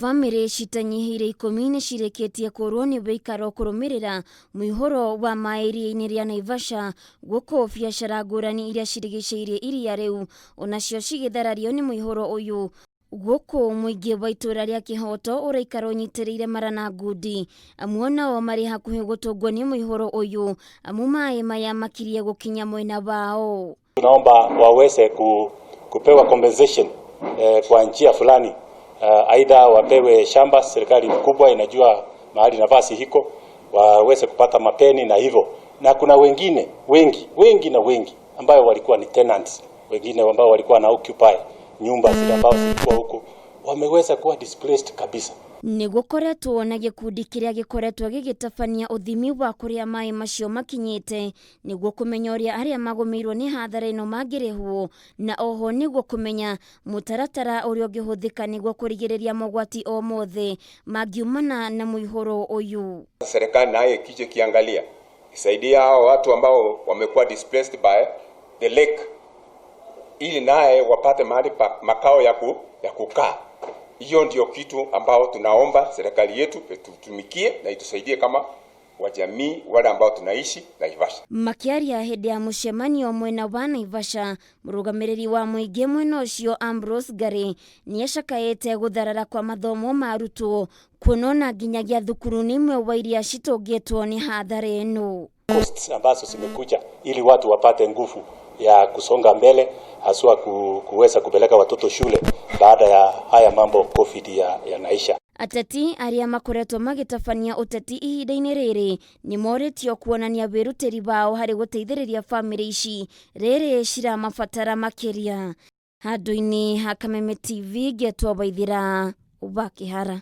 Bamĩrĩ citanyihĩire 10 nĩ cirĩkĩtie kũrwo nĩ wĩikaro kũrũmĩrĩra mũihũro wa maĩ iria-inĩ rĩa Naivasha, gũkũ biacara ngũrani iria cirigicĩirie iria rĩu onacio cigĩtharario nĩ mũihũro ũyũ. Gũkũ mũingĩ wa itũra rĩa Kĩhoto ũraikara ũnyitĩrĩire mara na ngundi, amu onao marĩ hakuhĩ gũtũngwo nĩ mũihũro ũyũ, amu maĩ maya makirie gũkinya mwena wao. Tunaomba waweze kupewa compensation kwa njia fulani, aidha wapewe shamba, serikali ni kubwa inajua mahali nafasi iko, waweze kupata mapeni na hivyo. Na kuna wengine wengi wengi na wengi ambayo walikuwa ni tenants, wengine ambao walikuwa na occupy nyumba zile ambao zilikuwa huko wameweza kuwa displaced kabisa. Nĩ gũkoretwo na gĩkundi kĩrĩa gĩkoretwo gĩgĩtabania ũthimi wa kũrĩa maĩ macio makinyĩte, nĩguo kũmenya ũrĩa arĩa magũmĩirwo nĩ hathara ĩno mangĩrĩhwo, na oho nĩguo kũmenya mũtaratara ũrĩa ũngĩhũthĩka nĩguo kũrigĩrĩria mogwati o mothe mangiumana na mũihũro ũyũ. Serikali naye ikije kiangalia isaidia hao watu ambao wamekuwa displaced by the lake, ili naye wapate mahali pa makao ya kukaa. Hiyo ndio kitu ambao tunaomba serikali yetu itutumikie na itusaidie kama wajamii wale ambao tunaishi Naivasha. Makiaria hĩndĩ ya mũcemanio mwena wa Naivasha, mũrũgamĩrĩri wa mũingĩ mwena ũcio Ambrose Ngari nĩacakaĩte gũtharara kwa mathomo ma arutwo, kuonona nginyagia thukuru nĩ imwe wa iria citũngĩtwo nĩ hathara ĩno. Costs ambazo zimekuja ili watu wapate nguvu ya kusonga mbele, haswa kuweza kupeleka watoto shule baada ya haya mambo COVID yanaisha. Ateti arĩa makoretwo magĩtabania ũteti ihinda-inĩ rĩrĩ nĩ morĩtio kuonania wĩrutĩri wao harĩ gũteithĩrĩria bamĩrĩ ici rĩrĩ ciramabatara makĩria. Handũ-inĩ ha Kameme TV, ngetwo Waithĩra wa Kĩhara.